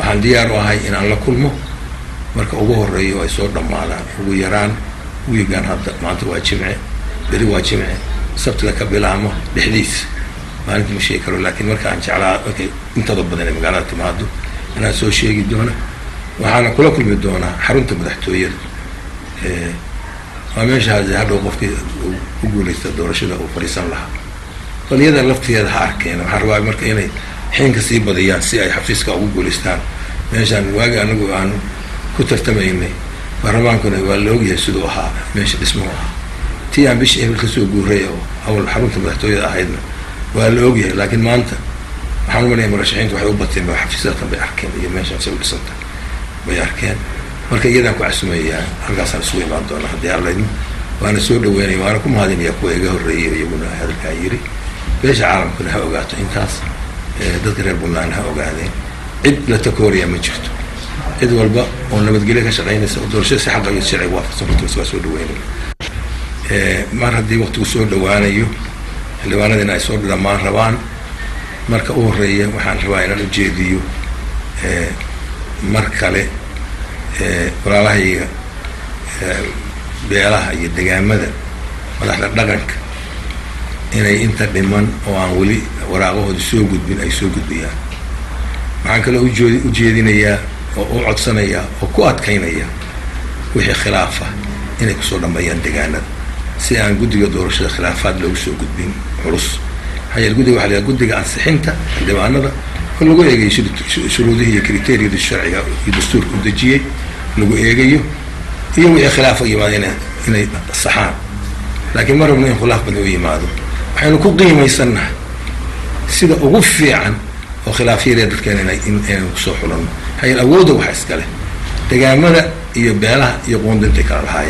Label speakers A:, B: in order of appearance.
A: Waxaan diyaar u ahay inaan la kulmo marka ugu horeeyo ay soo dhammaadaan, ugu yaraan wiigan hadda. Maanta waa Jimce, beri waa Jimce, Sabtida ka bilaamo dhexdiisa maalinta ma sheegi karo, laakiin marka aan jeclaa markay intada badan ee magaalada timaado inaan soo sheegi doona. Waxaana kula kulmi doonaa xarunta madaxtooyada, waa meeshaasi hadhow qofkii ku guuleysta doorashada uu fadhiisan lahaa. Baliyada laftigeeda ha arkeen. Waxaan rabaa marka inay xiinka sii badiyaan si ay xafiiska ugu guuleystaan. Meeshaan waagi anagu aan ku tartamaynay baarlamaankuna waa la ogyahay siduu ahaa meesha dhismuhu ahaa. Tii aan bishii hebel kasoo guuray oo awal xarunta madaxtooyada ahaydna waa la ogyahay, laakiin maanta waxaan umalaya murashaxiintu waxay u bateen xafiisyadatan bay arkeen iyo meeshaan say u dhisanta bay arkeen. Marka iyadaan ku casumayaa, halkaasaan isugu imaan doona haddii Alla idmo. Waana soo dhaweynaya, waana ku mahadinaya kuwa iga horreeyay iyaguna hadalkaa yiri. Beesha caalamkuna ha ogaato intaas, dadka reer Puntland ha ogaadeen, cid la takooraya ma jirto. Cid walba oo nabadgelyo ka shaqaynaysa oo doorashada si xaqa iyo sharciga waafaqsan ku waa soo dhaweynaya. Mar haddii waqtigu soo dhawaanayo, xildhibaanadiina ay soo dhammaan rabaan, marka u horeeya waxaan rabaa inaan ujeediyo mar kale walaalahayga beelaha iyo degaamada, madaxda dhaqanka, inay inta dhiman oo aan weli waraaqahooda soo gudbin ay soo gudbiyaan. Waxaan kaloo ujeedinayaa oo u codsanayaa oo ku adkaynaya wixii khilaafa inay kusoo dhameeyaan degaanada, si aan guddiga doorashada khilaafaad loogu soo gudbin culus. Maxaa yeele guddiga waxa la yidhaha guddiga ansixinta xildhibaanada oo lagu eegayo shuruudihii iyo kriteeriyadii sharciga iyo dastuurka u dejiyey lagu eegayo, iyo wixii khilaafa yimaado inay saxaan. Laakiin ma rabno in khilaaf badan u yimaado. Waxaynu ku qiimaysannahay sida ugu fiican oo khilaafyada dadkeena inaynu kusoo xulanno. Maxaa yeele awoodda waxa iska leh degaamada iyo beelaha iyo qoondintay kala lahaayeen.